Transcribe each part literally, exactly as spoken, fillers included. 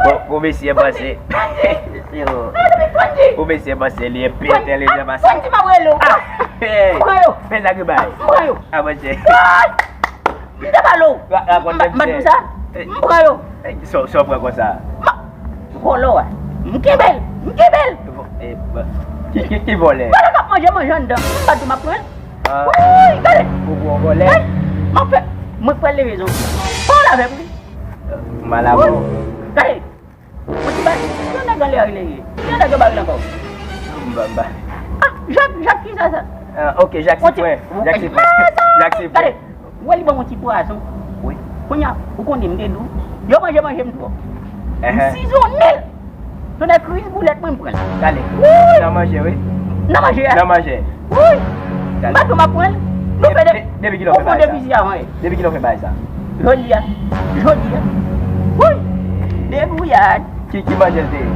Pou, pou mesye panse. Yo. Pou mesye panse li pi entèlijan pase. Fondy, m ap rele w. Ah, hey. M pran yo. Fè sa ki bay. M pran yo. Ah, monchè. M te pale w. Ra-, rakonte m, m pa di w sa. Eh. M pran yo. Eh, sa, sa w pran konsa? M, vòlò a. M kenbe l. M kenbe l. Vo-, eh, ba-, ki, ki, ki vòlè? Vòlò k ap manje, manje anndan. M pa di w m ap pran l. Ah. Woy, gade. Ou gwo vòlè. Hey, m ap fè, mwen k pral leve zòn. Pale avè m, wi. Mal avè w. Gade. Yon ti ba-, yon nèg anlè a rele ye. Yon nèg anba rele ankò. M ba, m ba. Ah, Jak, Jak ki sa, sa? Ah, ok, Jak Sipwen. Jak Sipwen. Ah, sa. Jak Sipwen. Gade, ou wè li ban m yon ti pwason. Wi. Kounye a, ou konnen m te di w. Yo manje, manje m twòp. M sizonnen l. Tonnè kriz boulèt mwen m pran l. Gade. Wi. Nan manje, wi. Nan manje a. Nan manje. Wi. Gade. M pa tou m ap pran l. Nou fè de, de, depi kilè w fè bagay sa? Depi kilè w fè bagay sa? Jodi a. Jodi a. Wi. Degouyad. Ki, ki manje l te ye?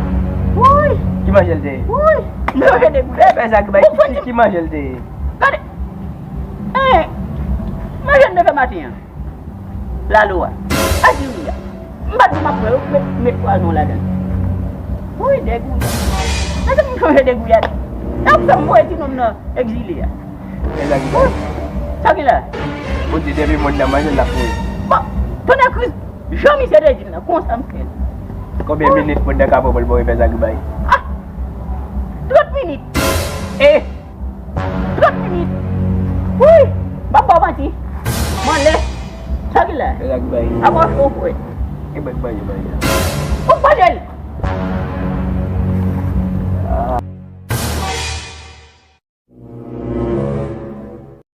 Wi. Ki manje l te ye? Wi. M te manje degouyad. Fè sa ki bay, ki, ki manje l te ye? Gade. Eh. Manje m te fè maten an. Lalo a. A diri a. M pa di m ap pran yo, met, met pwazon ladan l. Wi, degouyad. Mezanmi, m chonje degouyad. E ap fè m voye ti nonm nan egzile a. Wi. Sa ki la? Ou di depi moun nan manje l, l ap mouri. Bon, tonnè kriz. Jan misye te di m nan, konsa m fè l. Konbyen minit moun nan ka pran pou l mouri, fè sa ki bay? Ah! Trant minit. Eh! Trant minit. Wi! M p ap ba w manti. M anlè. Sa ki la? Fè sa ki bay. Avan w cho fwèt. E mwen k manje manje a. Ou k manje l.